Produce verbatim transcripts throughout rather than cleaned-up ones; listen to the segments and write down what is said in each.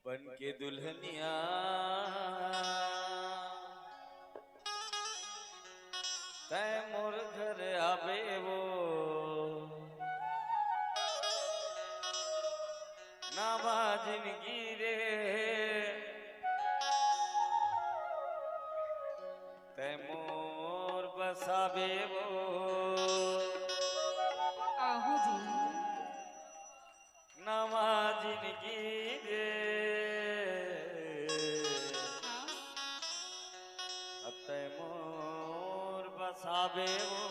बन के दुल्हनिया तैं मोर घर आबे वो, नवा जिनगी रे तैं मोर बसाबे वो। आहो जी। नवा जिनगी रे हाँ। अब तैं मोर बसाबे वो।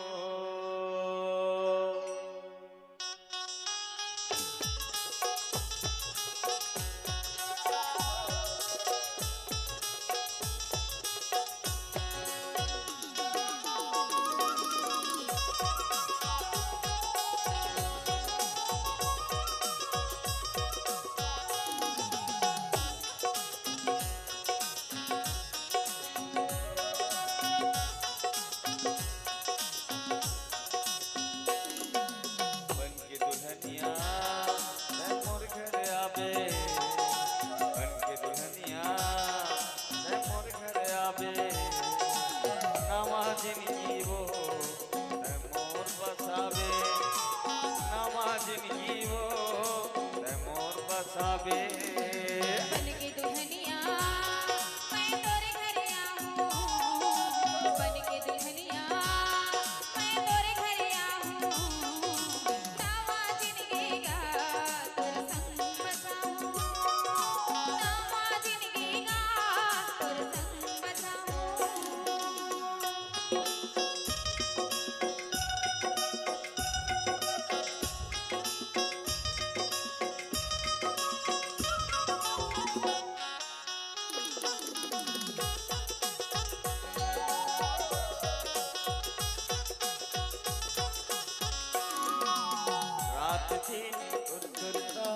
बन के दुल्हनिया तैं मोर घर आबे, बन के दुल्हनिया तैं मोर घर आबे, नवा जिनगी वो तैं मोर बसाबे, नवा जिनगी वो तैं मोर बसाबे। बन के दुल्हनिया मैं तोरे घर आहूँ, बन के दुल्हनिया मैं तोरे घर आहूँ, नवा जिनगी गा तोर संग बसाहूँ, नवा जिनगी गा तोर संग बसाहूँ। रात दिन तोर सुरता,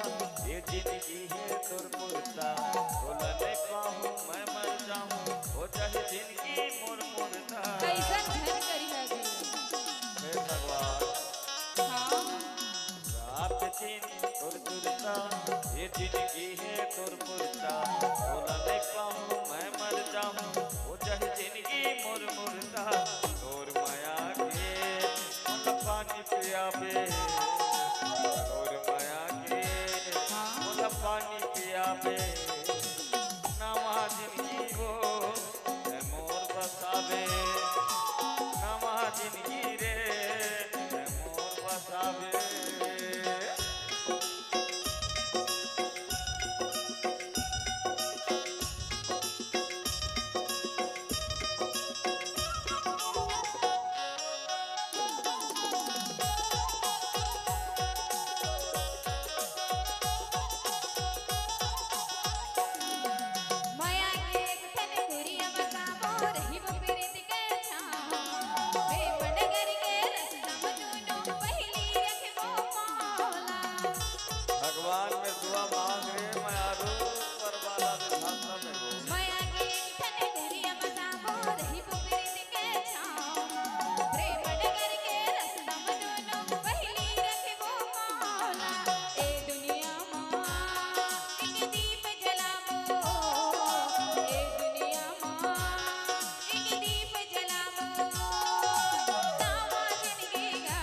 ये जिनगी हे तोर मुरता, तोला नइ पाहूँ मैं मर जाहूँ, हो जाही जिनगी मोर मुरता। कइसन झन करिहा जी। हे भगवान। हाँ। रात दिन तोर सुरता, ये जिनगी हे तोर मुरता, तोला नइ पाहूँ मैं मर जाहूँ, हो जाही जिनगी मोर मुरता। तोर मया के मोला पानी पियाबे, तोर मया के मोला पानी पियाबे, नवा जिनगी वो तैं मोर बसाबे, नवा जिनगी रे तैं मोर बसाबे। मया के एक ठन कुरिया बसाबो, रहिबो प्रीत के छाँव। प्रेम डगर के रस्ता म दूनों पहिली रखबो पाँव ला। भगवान मेर दुआ मांग रे, मैं आलू परवाला विधाता में हो। मया के एक ठन कुरिया बसाबो, रहिबो प्रीत के छाँव। प्रेम डगर के रस्ता म दूनों पहिली रखबो पाँव ला। ए दुनिया म एक दीप जलाबो, ए दुनिया म एक दीप जलाबो, नवा जिनगी गा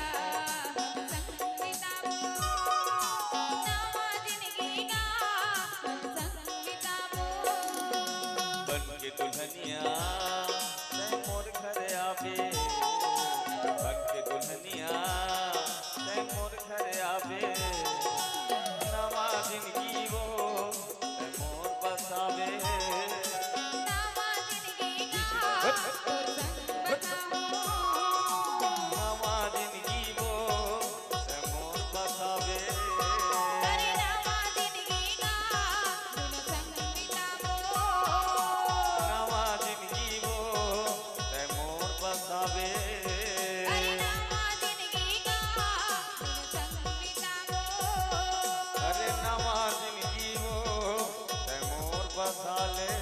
हम संग बिताबो, नवा जिनगी गा हम संग बिताबो। बन के दुल्हनिया तैं मोर घर आबे, बन के दुल्हनिया तैं मोर घर आबे, नवा जिनगी वो तैं मोर बसाबे। नवा जिनगी गा तोर संग बसाहूँ। नवा जिनगी वो तैं मोर बसाबे। अरे नवा जिनगी गा दूनों संग बिताबो। नवा जिनगी वो तैं मोर बसाबे। अरे नवा जिनगी गा दूनों संग बिताबो। अरे नवा जिनगी वो तैं मोर बसा ले।